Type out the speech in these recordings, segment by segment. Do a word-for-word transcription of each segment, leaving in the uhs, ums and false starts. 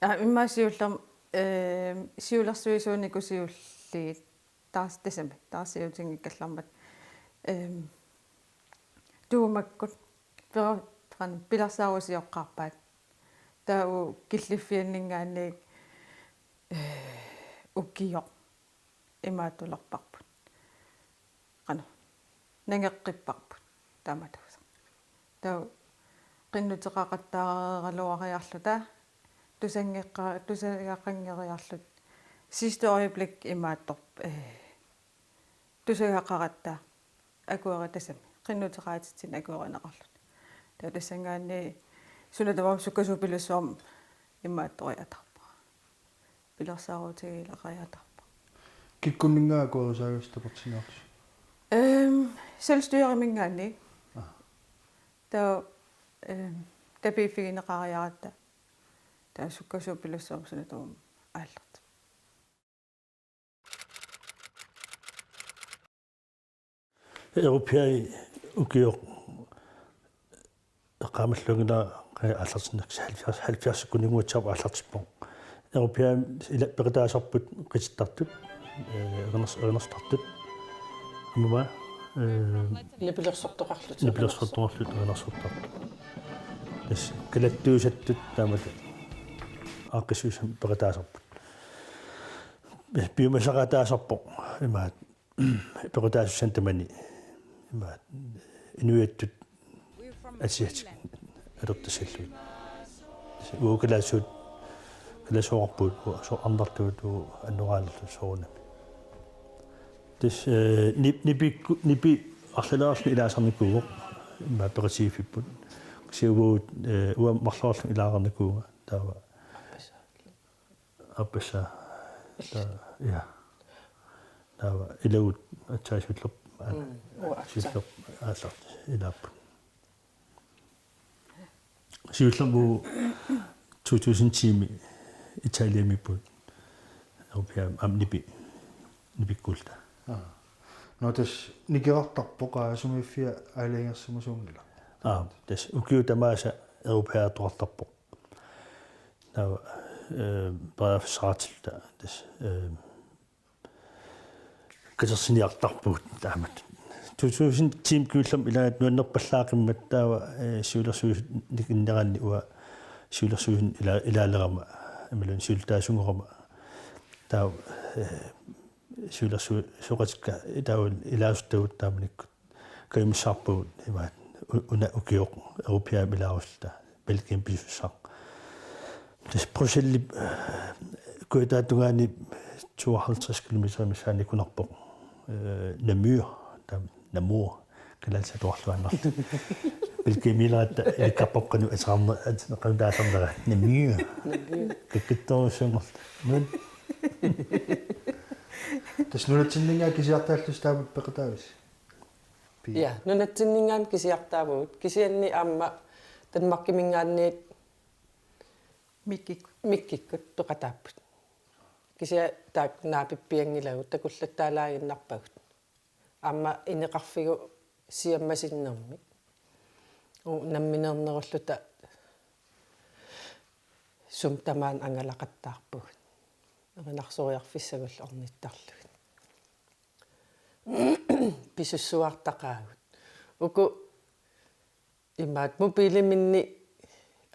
Aa, immaqa siullermik, ehm, siulersuisuunikut siulliit taas-, tassami, taarsiutiginngikkallarmat, ehm, tuumakkut pera-, qanoq pilersaarusioqqaarpaat. Taava killiffianninngaanniit, eh, ukioq imaattulerparput. Qanoq, nangeqqipparput taamatuusaq. Taava qinnuteqaqattaareeraluariarluta tusanngeqqa-, tusagaqanngeriarluta sidste øjeblik imaattorp-, eh, tusagaqaratta akueri-, tassami, qinnuteqaatitsineq akuerineqarluta. Taava tassanngaanniit suna tamarmi sukkasuupilussuarmik imaattoriataarpoq. Pilersaarutigileqariataarpoq. Kikkunninnga akuerisaagassat tapertinniarlusi? Ehm, selvstyreminngaanniit. Aha. Taava, ehm, tapiiffigineqariaratta. Taava sukkasuupilussuarmik suna tamarmi aallartippoq. Europæi ukioq eqqaamalluunngilaq, aallartinneq halvfjerds, halvfjerds sekundinguatsiarpoq aallartippoq. Europæi ila peqataasarput qitittartut, eh, eriners-, erinarsortartut. Aamma, eh, Nipilersortoqarlutik. Nipilersortoqarlutik erinarsortartut. Tassa kalattuusattut taamatut aaqqissuissamik peqataasarput. Piumasaqaataasarpoq imaat peqataasussanik tamani imaat inuiattut atisat atortassallugit. Uagut kalaallisut, kalaallisoorpugut, uagut so-, arnartuut uagut annoraanillu soorunami. Tassa, eh, nip-, nipikku-, nipi arlaleriarluni ilaasarnikuuvoq, imaat peqatigiiffipput. Kisianni uagut, eh, uanga marloriarlunga ilaarnikuuvunga, taava. Aappassaa. Taa-, ja. Taava ilagut aatsaat siullerpaat. Mm, uanga aatsaat. Siullerpaat aallartippoq ilaapput. Siullermik to tusind ti-mi Italiamiippugut. Europæi aamma nipi-, nipikkuulluta. Aa. Nå, tassa nikerartarpoq, aa, sumiiffia aalajangersimasuunngilaq. Aa, tassa ukiut tamaasa europæiartoqartarpoq. Taava, eh, periarfissaqartilluta tassa, eh, katersiniartarpugut taamatut. To tusind ti-mi kingullermi ilaat nuannerpallaaqimmat taava, eh, siulersuisut nikinneranni uanga siulersuisuni ila-, ilaalerama, imaluunniit siulittaasunngoqqama. Taava, eh, siulersu-, suuqatikka taava ilaasuttagut taamanikkut kajumissaarpagut imaat u-, una ukioq europæimik ilaarusulluta Belgiami pisussaq. Tassa Bruxelles, eh, kujataatungaani tooghalvtreds kilometer missaanikunarpoq. Eh, Namur, taava Namur, kalaallisut atuarluaannartut. Belgiamiileratta ilikkarparput qanoq ateqarne-, at-, qanoq taasarnera. Namur. Namur. Kakkittorujussuanngorluta. Nuun. Tassa nunatsinninngaanniit kisiartaallusi taama peqataavisi? Pia. Ja, nunatsinninngaanniit kisiartaavugut. Kisianni aamma Danmarkiminngaanniit Mikkikkut. Mikkikkut peqataapput. Kisianni taakku naapippianngilagut, takullattaalaaginnarpagut. Aamma ineqarfigut siammasinnermik. Uu, nammineernerulluta sumi tamaani angalaqattaarpugut. Erinarsoriarfissagullu ornittarlugit. Pisussuartaqaagut. Uku imaat mobiiliminni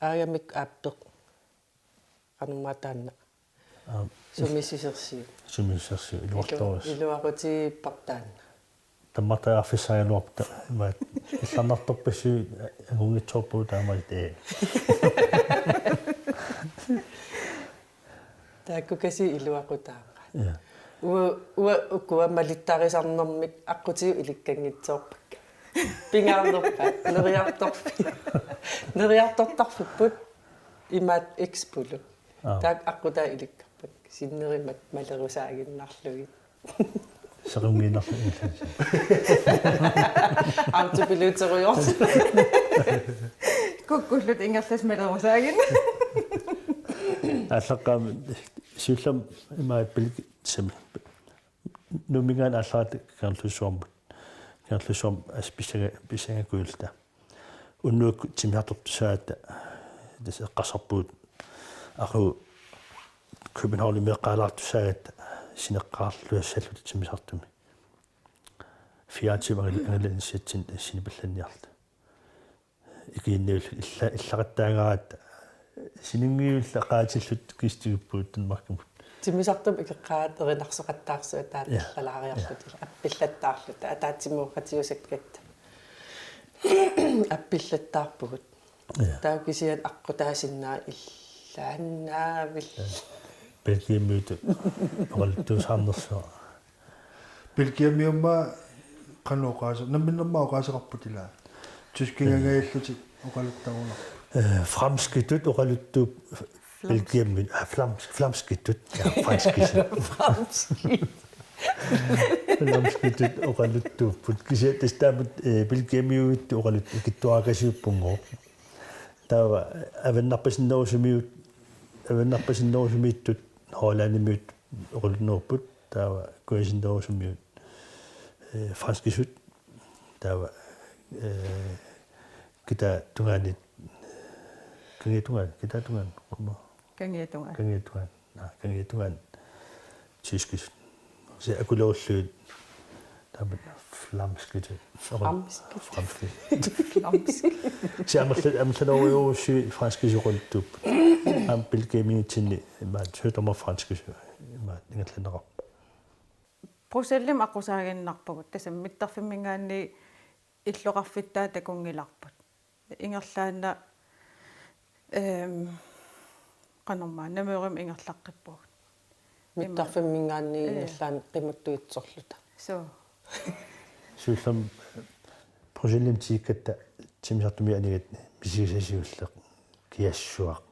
aagamik aappeq. Qanormaa taanna. Aap. Sumi sisersiu. Sumi sisersiu. Ilu-, iluartorus. Iluaqutigiippara taanna. Tammartariarfissaagigaluarput imaat illarnartorpassuit angunngitsoorpagut taamaallaat, ee. Taakkukasiit iluaqutaaqaat. Ja. Ua-, ua-, ukua malittarisarnermik aqqutigut ilikkanngitsoorpakka. Pingaarnerpaat, neriartorfi-, neriartortarfipput imaat Expolu. Aap. Taakku aqqutaa ilikkarpakka. Sinneri mat-, malerusaaginnarlugit. Seqinngiinnarluni illit. Autopiloterujoorsi. Kukkulluta ingerlasut malerusaagit. Aallaqqaammut siullermik imaat Belgi-, tassami. Nuumminngaanniit aallartippoq Kangerlussuarmut. Kangerlussuarmi assut pissaga-, pissangakujulluta. Unnuakkut timmisartortussaagatta tassa eqqarsarpugut aqagu Københavnimi meeqqalaartussaagatta sineqqaarluassalluta timmisartumi. Fire timer angal-, angalanissiatsinni sinipallanniarluta. Ikiinniullu illa-, illaqattaagaat sininngiullu qaatilluta kistigippugut Danmarkimut. Timmisartumik ikeqqaat erinarsoqattaarsuaq taanna. Ja. Allalaariarluta. Ja. Appillattaarluta. Ataatsimooratiusakkat. Appillattaarpugut. Ja. Taava kisianni aqqutaasinnaavoq illaannaavil. Ja. Belgiamiutut oqaluttuusaarnersuaq. Belgiamiummaa qanoq oqaase-, namminnerma oqaaseqarput ilaa. Tyskingangajallugit oqaluttarunarput. Øh, franskitut oqaluttuupput Belgiamiut, ah, flamsk-, flamskitut. Ja, franskitut. Franskit. Flamskitut oqaluttuupput. Kisianni tassa taamatut, øh, Belgiamiuittut oqalut-, ikittuaakasiuppunngooq. Taava avannarpasinnerusumiut-, avannarpasinnerusumiittut Hollandimiut oqalunnerupput, taava kujasinnerusumiut, øh, franskisut, taava, øh, kitaata tungaanit, kangiata tungaanit, kitaata tungaanit, qumma. Kangiata tungaanit. Kangiata tungaanit. Naa, kangiata tungaanit. Tyskisut. Se akulerullugit. Taama flamskit. Flamskit. Flamskit. Flamskit. Se amerla-, amerlanerujorujussui franskisut oqaluttuupput. Aamma Belgiamiutsinni imaat Sønderborg franskisut imaat ingerlanneqarpoq. Bruxellesimut aqqusaaginnarpugut, tassami mittarfimminngaanniit illoqarfittaat takunngilarput. Ingerlaannaq, ehm, qanormaa, Namørimut ingerlaqqippugut. Mittarfimminngaanniit. Ee. Ingerlaannaq qimuttuitsorluta. Suu. Siullermik Bruxellesimut tikikkatta timmisartumi anigatta misigisassi siulleq kiassuaq.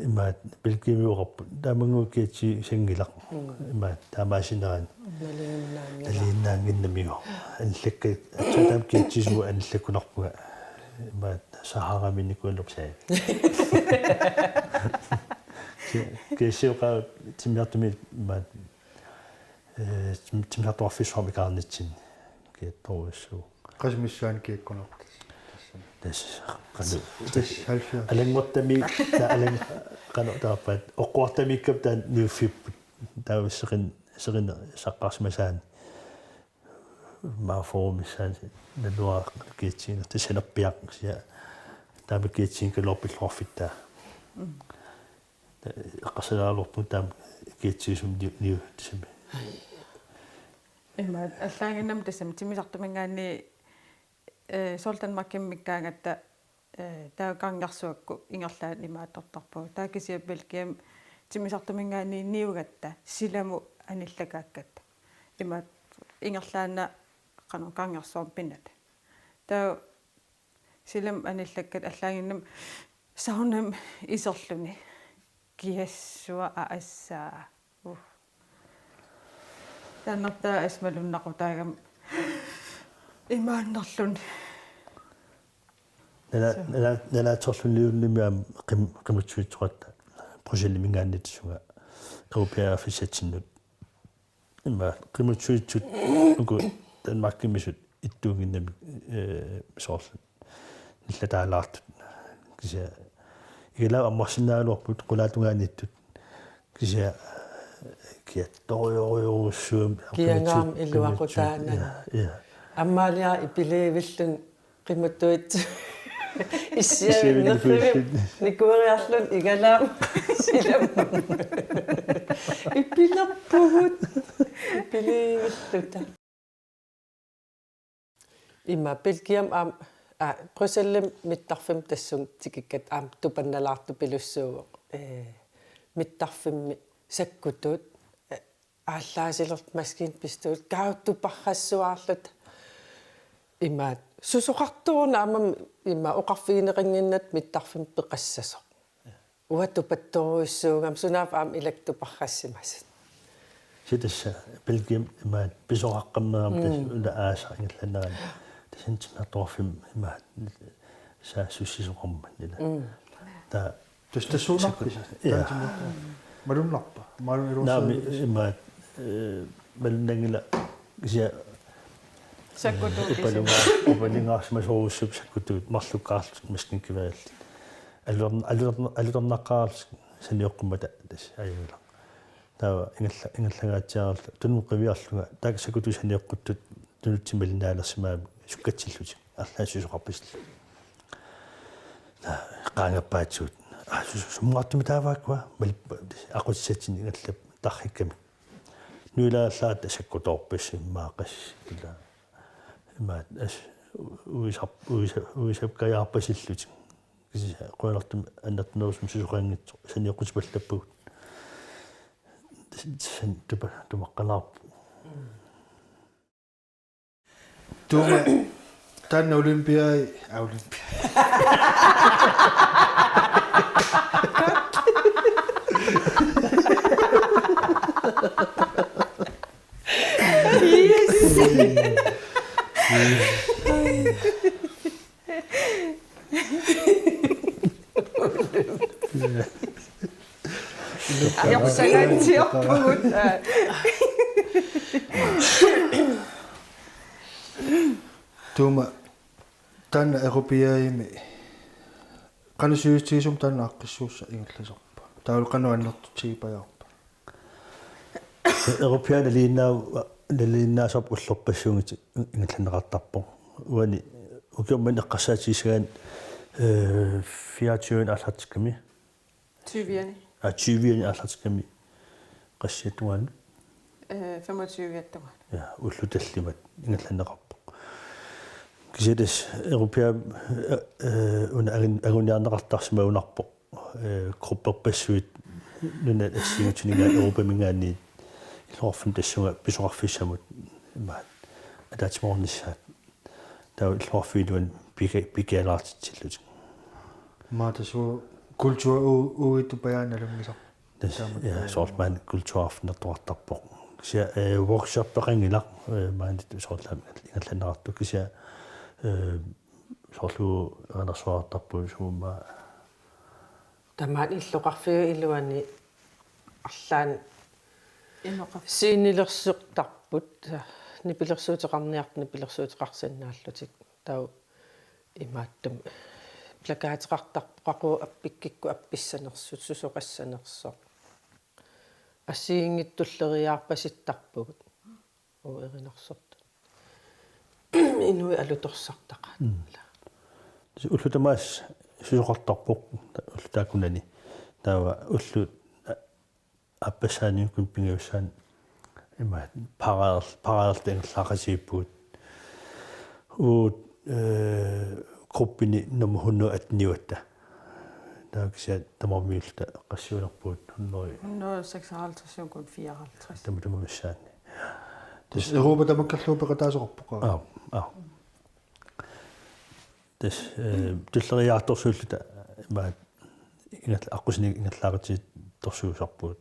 Imaat Belgiamiut oqarput. Taamannguaq kiatsisanngilaq. Mm. Imaat taamaasinerani. Nalinginnaannginnamiuk. Nalinginnaannginnamiuk. Anillakka-, aatsaat taama kiatsisugut anillakkunarpunga. Imaat Saharamiinnikuugaluarput saava. Ki-, kiassiuqaat timmisartumi imaat, øh, tim-, timmisartuarfissuarmik ikaarnitsinni. Kiattorujussuuvoq. Qassit missaanni kiakkunerat? Tassa, qanoq. Tassa, halvfjerds. Alanngortami, ta-, alang-, qanoq taappaat, oqquartamiikkap taanna niuffipput. Taava seqin-, seqin-, saqqarsimasaani. Maafforumissaani naluara kiatsiinertut sanerpiaq kisianni. Taama kiatsiinngilaarput illoqarfittaa. Mm. Eqqarsaleralorpunga taama kiatsiisumik niu-, niu-, tassami. Imaat, allaanngimmat tassami timmisartuminngaanniit, øh, soorlu Danmarkimiikkaangatta, øh, taava Kangersuakkut ingerlaannaq imaattortarpugut. Taava kisianni Belgiami timmisartuminngaanniit niugatta, silamut anillakaakkatta. Imaat ingerlaannaq qanoq Kangersuarmi pinata. Taava silamut anillakkatta allaanngimmat saunami iserluni. Kiassuaq aassaa. Uh. Taannartaa assut malunnaqutaagami imaannerluni. Nala-, suu. Nala-, nalaatsorluniluunniimmi aamma qim-, qimuttuitsoqatta Bruxellesiminngaanniit tassunga europæerfissatsinnut. Immaqa qimuttuitsut uku Danmarkimisut ittuunnginnamik, øh, soorlu nillataalaartut. Kisianni igalaap ammarsinnaagaluarput qulaatungaaniittut. Kisianni kiattorujorujussuugami. Kiangaam qimuttuit-, iluaqutaanani. Qimuttuit-, ja, ja. Ammaaliaq ipiliivilluni qimuttuit. Issiavinnerlugit. Issiavinnerlugit. Nikueriarluni igalaap silam. Ipilerpugut. Ipiliivilluta. Ima Belgiami aamma, aa, Bruxellesimi mittarfimmut tassunga tikikkatta aamma tupannalaartupilussuuvoq. Ee, mittarfimmi sakkutuut, ee, aallaasilerluta maskiinat pistoolit kaavut tuparrassuarluta. Imaat susoqartoruna aamma ima oqarfigineqannginnatta mittarfimmut peqassasoq. Uanga tupattorujussuugama sunaaffa aamma ilakka tuparrassimasut. Kisianni tassa Belgiami imaat pisoqaqqammerama tassa, mm, una aasaq ingerlanerani. Tassani timmisartuarfimmi imaat saassussisoqarmat ila. Mm. Taava tassa tassuunaarpisi? Ja. Taanna timmisartuarfik. Malunnarpa? Malu-, naamik, iluarsaarpisi? Imaat, øh, malunnanngilaq kisianni sakkutuut upalunga-, upalungaarsimasorujussuupput sakkutuut marlukkaarlutik maskiinakivaallit. Alutorn-, alutorn-, alutornaqqaarlutik. Sanioqqummata tassa ajunngilaq. Taava ingerla-, ingerlangaatsiarallu tunumut qiviarlunga taakku sakkutuut sanioqquttut tunutsimik malinnaalersimagami sukkatsillutik arlaat susoqarpasillu. Taava qaangerpaatigut. Aa, sus-, summaartumik taavaakkua malippa aqutissatsinni ingerlap tarrikkami. Nuilaarlaat sakkutoorpassi immaqa qassit ila. Imaat as uisap uisa-, uisap kajaarpasillutik. Kisianni qujanartumik annertunerusumik susoqanngitsoq sanioqqutipallappagut. San tupa tumaqqalaarpoq. Tuuma, taanna olympiai, aa, olympiai. Ajorsagantiorpugut. Tuuma, taanna Europeami qanoq sivisutigisumik taanna aaqqissuussaq ingerlasarpa? Taavalu qanoq annertutigipajaarpa? Europeami nalinginnaa-, nalinginnaasumik ullorpassuugut ingerlanneqartarpoq. Uani ukiormanna eqqarsaatigissagaanni, eh, fireogtyve aallartikkami. Tyve-ani. Aa, tyve-ani aallartikkami qassiata tungaanut? Eh, femogtyve tungaanut. Ja, ullut tallimat ingerlanneqarpoq. Kisianni tassa Europea, eh, eh, una angun-, anguniarneqartarsimagunarpoq. Eh, grupperpassuit nunat assigiinngitsuninngaanniit Europaminngaanniit illoqarfinni tassunga pisoqarfissamut imaat ataatsimoornissaat. Taava illoqarfiit iluanni pika-, pikialaartitsillutik. Maani tassa kultur u-, uagutsinnut pajaannalunngisaq. Tassa, taama, ja, eh, soorlu maani kulturarfigineqartarpoq. Kisianni, eh, workshoppeqanngilaq, eh, maani soorlu ingerlanneqartoq. Kisianni, eh, soorlu erinarsuartarpoq suumma. Tamaani illoqarfiup iluani arlaanni inoqarfik scenelersortarput, nipilersuuteqarniarput, nipilersuuteqarsinnaallutik. Taava imaattumik plakateqartarpoq qaqugu appikkikkut appissanersut, susoqassanersoq. Assigiinngitsut tulleriiaarpasittarpugut. Uu, erinarsortut. Inuit alutorsartaqaat. Mm. Tassa ullut tamaasa susoqartarpoq, ullut taakkunani. Taava ullut a-, aappassaaniikkut pingajussaani imaat parader-, paraderluta ingerlaaqatigiippugut. Uagut, eh, gruppini nummer hundrede og atten-iugatta. Taava kisianni tamarmiulluta qassiunerpugut, hundrede. Hundrede og seksoghalvtreds, kun fireoghalvtreds. Tamatuma missaanni. Tassa Europa tamakkerlugu peqataasoqarpoq. Aa, aa. Tassa, eh, tulleriiaartorsuulluta imaat ingerl-, aqqusinik ingerlaaqatigiittorsuusarpugut.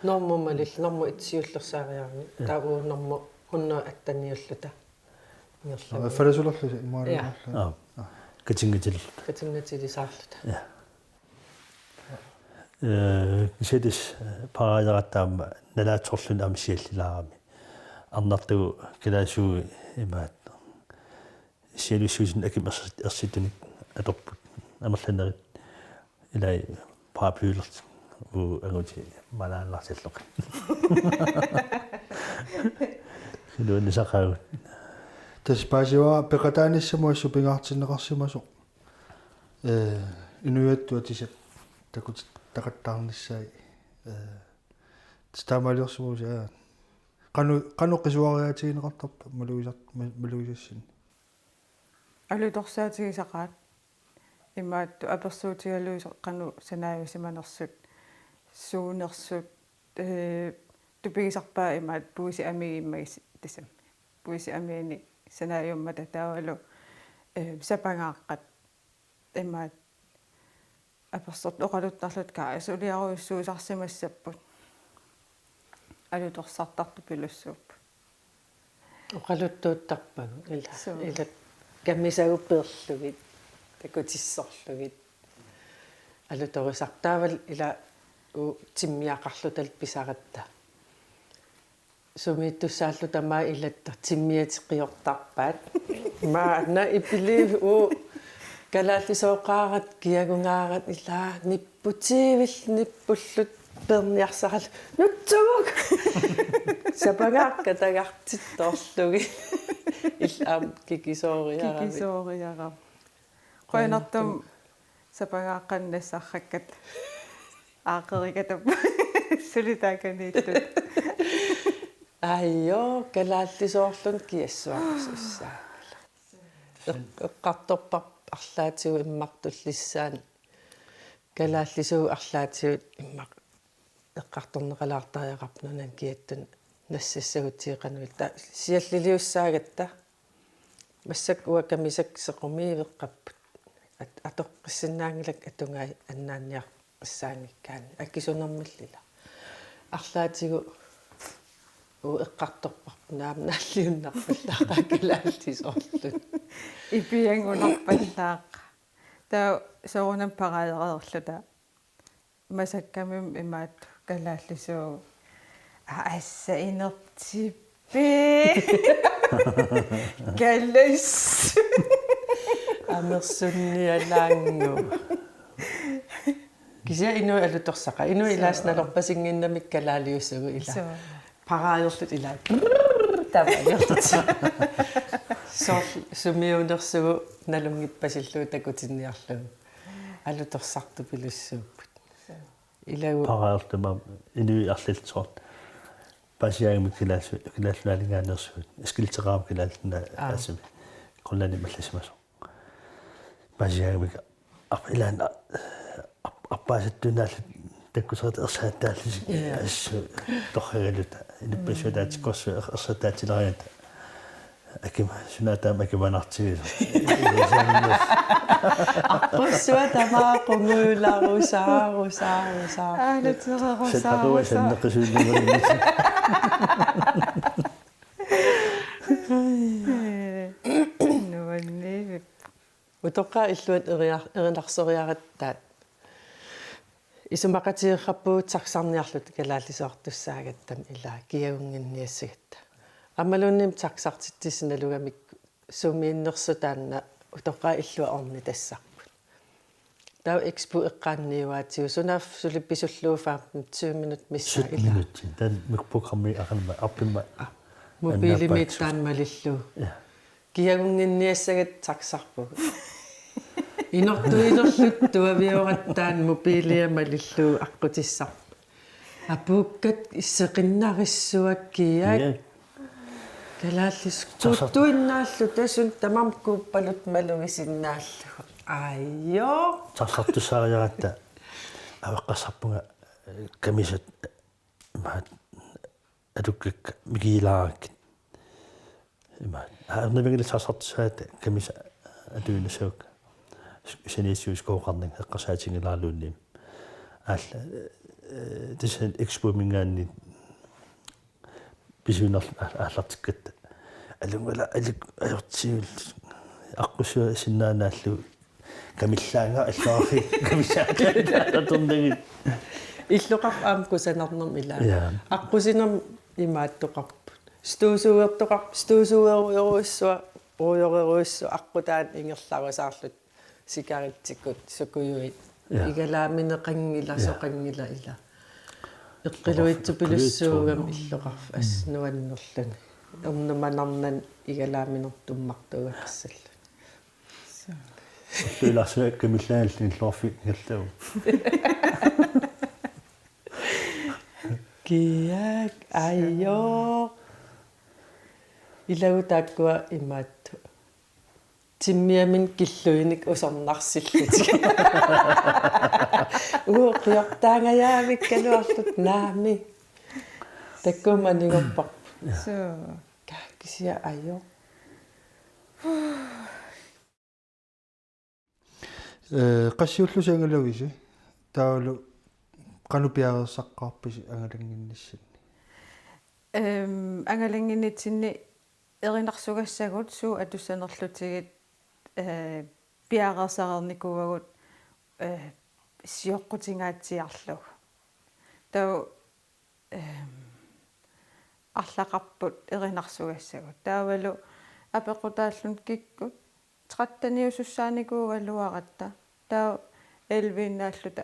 Normu malillugu, normu et siullersaariarami, ja, taava uagut normu hundrede og atten-iulluta. Ingerlami. Aa, falasulerlusi imaaliorlusi. Ja. Aa. Aa. Katinngatilerluta. Katinngatilisarluta. Ja. Eh, kisianni tassa, eh, paradeqartarami nalaatsorluni aamma siallilaarami. Arnartagut kalaassugut imaat sialussuutinut akumut ersit-, ersittunik atorput. Amerlanerit ilai paraplyilertik uagut angutit maalaannartillutik. Siluannisaqaagut. Tassa paasivara peqataanissamut assut pingaartinneqarsimasoq. Eh, inuiattut atisat takutitaqattaarnissaat. Eh, tassa taamaaliorsimavisi, aa. Qanoq, qanoq qisuariaatigineqartarpa malugisar-, ma-, malugisassinni? Alutorsaatigisaqaat. Imaattoq apersuutigalugu qanoq sanaajusimanersut, suunersut, eh, tupigisarpaat imaattoq puisit amigimmagit tassami. Puisit amigaanni sanaajummata taavalu, eh, sapangaaqqat imaattoq apersortut oqaluttarlutik kaasuliarujussuusarsimassapput. Alutorsartartut pilussuupput. Oqaluttuuttarpagut ila. Suu. Ila kamisagut peerlugit, takutissorlugit. Alutorisartaaval ila u timmiaqarluta pisaratta. Sumiittussaalluta aamma ilatta timmiatit qiortarpaat. Maanna ipili u kalaallisooqaarat kiagungaarat ila nip- Utiivillit nippullu peerniarsaralugit: Nutsuguk! Sapangaaqqat tagartittorlugit. Illit aamma kikisooriaravit. Kikisooriaravit. Qujanartumik sapangaaqqat nassarrakkat aaqqerikatap suli taakaniittut. Ajoo, kalaallisoorluni kiassuarusussaagala. Eq-, eqqartorparput arlaatigut immartullissaani. Kalaallisuut arlaatigut immaqa eqqartorneqalaartariaqarput nunani kiattuni nassassagutsigit qanoq ilaa. Sialliliussaagatta. Massakkut uanga kamisakka sequmiiveqqapput. At-, atoqqissinnaanngilakka atugai annaanniaqqissaanngikkaanni. Akisunermilli ilaa. Arlaatigut uagut eqqartorparput naamik naalliunnarpallaaqaaq kalaallisoorluni. Ipiangunarpallaaqaaq. Taava soorunami paradereerluta. Masakkamimi imaattoq kalaallisuugut: Aa, assa inertippi. Kalas. Amersunnialaannguaq. Kisianni inuit alutorsaqaat. Inuit ilaasa nalorpasinnginnamikku kalaaliusugut ilaa. Suu. Paradeerluta ilaa. Taamaaliorluta. Soorlu sumiuunersugut nalunngippasillugu takutinniarlugu. Alutorsartupilussuupput. Ilagu. Paradeerluta inuit arlallit soorlu. Paasiaangamik kalaallu-, kalaallunaalinngaanneersugut. Skilteqarami kalaallinaa. Aa. Asimi. Grønlandimut allasimasoq. Paasiaangamik ap-, ilaanni a-, ap-, appaasattuinnaallutik takkuterit ersaattaallutik. Ja. Assut torragaluta. Inuppassuit taatsikkorsui er-, ersaattaatsilerigatta. Akima, sunaataama akimanartigisoq. Aqqussuaq tamaat qungujularusaarusaarusaar. Aalatererusaarusaarusaar. Sattaqua sanneqisuunnarlugu. Nuanniivik. Utoqqaat illuanni eriar-, erinarsoriaratta isumaqatigeerpugut taxarniarluta kalaallisoortussaagattami ilaa kiagunnginniassagatta. Aammaluunniit taxartitsissut nalugamikku sumiinnersoq taanna utoqqaat illuat ornitassarput. Taava Expo eqqaaniuaatigut sunaaffa suli pisullugu femten tyve minut missaa sytten ilaa. Minut. Taanna mikroprogrammi aqanma appimma. Aa, mobiilimiittaaq malillugu. Ja. Kiagunnginniassagatta taxarpugut. Inortuilerluta tuavioratta taanna mobiilia malillugu aqqutissarput. Apuukkat isseqinnarissuakkiak. Ja. Kalaallisut. Taxar- kuuttuinnaalluta tassani tamarmik kuuppaluta malugisinnaallugu. Ajoo. Taxartussaariaratta aveqqassarpunga, eh, kamisat, eh, imaat, atukkakka mikigilaarakkit. Imaat. Aa, ernivinngilaq taxartussaagatta kamisat atuinnassavat. S-, saniatigut skooqarninga eqqarsaatigilaarluunniit. Aalla, eh, tassani Expominngaanniit pisuunerlu aal-, aallartikkatta. Alungala alik ajortiul aqqussuaq sinnaanaallu kamillaanga allaarfi kamisaaqattatornagit. Illoqarfik aamma kusanarnermik ilaa. Ja. Aqqusinermi imaattoqarput. Støvsugertoqarpoq, støvsugerujorujussuaq, rujorujorujussuaq aqqutaani ingerlarusaarluta. Sikaritsikkut sukujuit. Ja. Igalaamineqanngilaq, ja, soqanngilaq ilaa. Eqqiluitsupilussuugami illoqarfik assut nuannerluni. Ernumanarnani igalaaminertut tummartuugassalluni. Suu. Ulluilaarsuaq kamillaalli illoqarfik ingerlavugut. Kiak, ajoo. Ilagut taakkua imaattoq. Timmiaminnut killuinik usornarsillutik. Uu, qiortaangajaavikkaluarlutik naamik. Takuuk anigorparput. Suu. Kaa kisianni ajoo. Eh, qassiullusi angalagisi? Taavalu qanoq piareersaqqaarpisi angalannginnissinni? Ehm, angalannginnitsinni erinarsugassagut suut atussanerlutigit, eh, piareersareernikuuagut, eh, sioqqutingaatsiarlugu. Taava, ehm, arlaqarput erinarsugassagut. Taavalu apeqqutaalluni kikkut tretteniusussaanikuugaluaratta. Taava elleviinnaalluta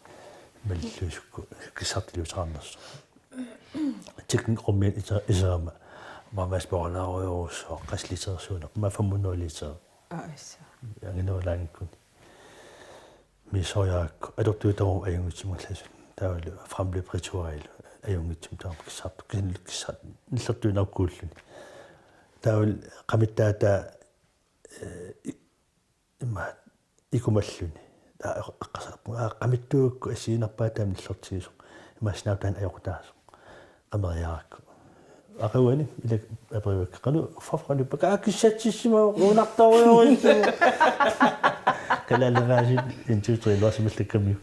Malillugu sukkut kissartiliuteqarnersoq. Teknik rummiit ita-, iserama. Maamaas poorlaarujorujussuaq qassit literit suuneq. Maani fem hundrede liter. Aassa. Anginerulaanngikkuni. Misissoraakku atortuutaruup ajunngitsumik allasut. Taavalu fremløb ritualilu ajunngitsumik taama kissartoq. Kisianni kissar-, nillertuinnarukkuulluni. Taavalu qamittaataa, eh, i-, immaqa ikumalluni. Taava eqqarsarpunga, aa, qamittuugakku assigiinnarpaat taama nillertigisoq. Immaqa sinaap taanna ajoqutaasoq. Qameriarakku. Aqaguani ila aperivakkit qanoq forfra nippakkit, aa, kissatsissimasoq uunartorujussuuvoq. Kalaallit Nunaanni en, to, tre, iluarsimallakkamiuk.